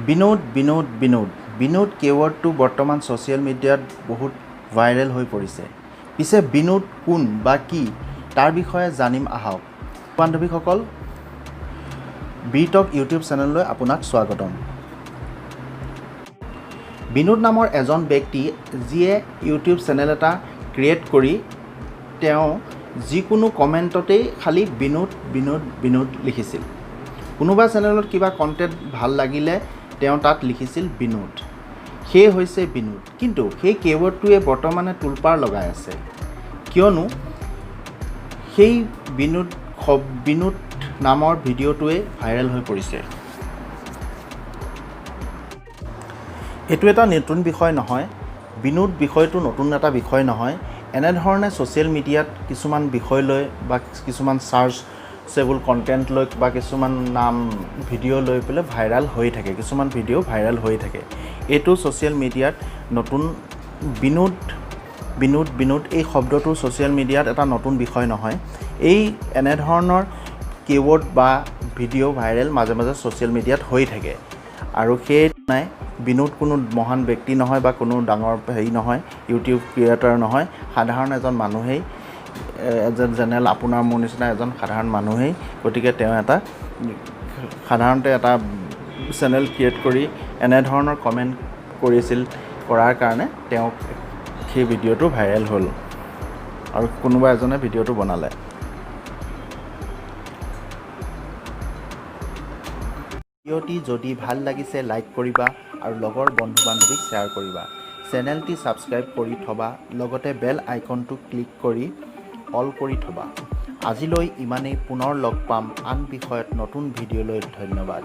বিনোদ, বিনোদ, বিনোদ, বিনোদ কেইৱৰ্ডটো বৰ্তমান ছ'চিয়েল মিডিয়াত বহুত ভাইৰেল হৈ পৰিছে। পিছে বিনোদ কোন বা কি, তাৰ বিষয়ে জানিম আহক। বান্ধৱীসকল, বি টক ইউটিউব চেনেললৈ আপোনাক স্বাগতম। বিনোদ নামৰ এজন ব্যক্তি, যিয়ে ইউটিউব চেনেল এটা ক্ৰিয়েট কৰি তেওঁ যিকোনো কমেণ্টতেই খালি বিনোদ, বিনোদ, বিনোদ লিখিছিল। কোনোবা চেনেলত কিবা কণ্টেণ্ট ভাল লাগিলে তেওঁ তাত লিখিছিল বিনোদ। সেয়ে হৈছে বিনোদ। কিন্তু সেই কেইৱৰ্ডটোৱে বৰ্তমানে তোলপাৰ লগাই আছে, কিয়নো সেই বিনোদ নামৰ ভিডিঅ'টোৱে ভাইৰেল হৈ পৰিছে। এইটো এটা নতুন বিষয় নহয়। বিনোদ বিষয়টো নতুন এটা বিষয় নহয়। এনেধৰণে ছ'চিয়েল মিডিয়াত কিছুমান বিষয় লৈ বা কিছুমান চাৰ্চেবল কণ্টেণ্ট লৈ বা কিছুমান নাম ভিডিঅ' লৈ পেলাই ভাইৰেল হৈ থাকে, কিছুমান ভিডিঅ' ভাইৰেল হৈ থাকে। এইটো ছ'চিয়েল মিডিয়াত নতুন বিনোদ, বিনোদ, বিনোদ এই শব্দটো ছ'চিয়েল মিডিয়াত এটা নতুন বিষয় নহয়। এই এনেধৰণৰ কিৱৰ্ড বা ভিডিঅ' ভাইৰেল মাজে মাজে ছ'চিয়েল মিডিয়াত হৈ থাকে। আৰু সেই নাই, বিনোদ কোনো মহান ব্যক্তি নহয় বা কোনো ডাঙৰ হেৰি নহয়, ইউটিউব ক্ৰিয়েটৰ নহয়, সাধাৰণ এজন মানুহেই, এজন জেনেৰেল আপোনাৰ মোৰ নিচিনা এজন সাধাৰণ মানুহেই। গতিকে তেওঁ এটা সাধাৰণতে এটা চেনেল ক্ৰিয়েট কৰি এনেধৰণৰ কমেণ্ট কৰিছিল, কৰাৰ কাৰণে তেওঁক সেই ভিডিঅ'টো ভাইৰেল হ'ল আৰু কোনোবা এজনে ভিডিঅ'টো বনালে। ভিডিঅ'টি যদি ভাল লাগিছে, লাইক কৰিবা আৰু লগৰ বন্ধু বান্ধৱীক শ্বেয়াৰ কৰিবা। চেনেলটি ছাবস্ক্ৰাইব কৰি থ'বা, লগতে বেল আইকনটো ক্লিক কৰি অল কৰি থ'বা। আজিলৈ ইমানেই। পুনৰ লগ পাম আন বিষয়ত নতুন ভিডিঅ'লৈ। ধন্যবাদ।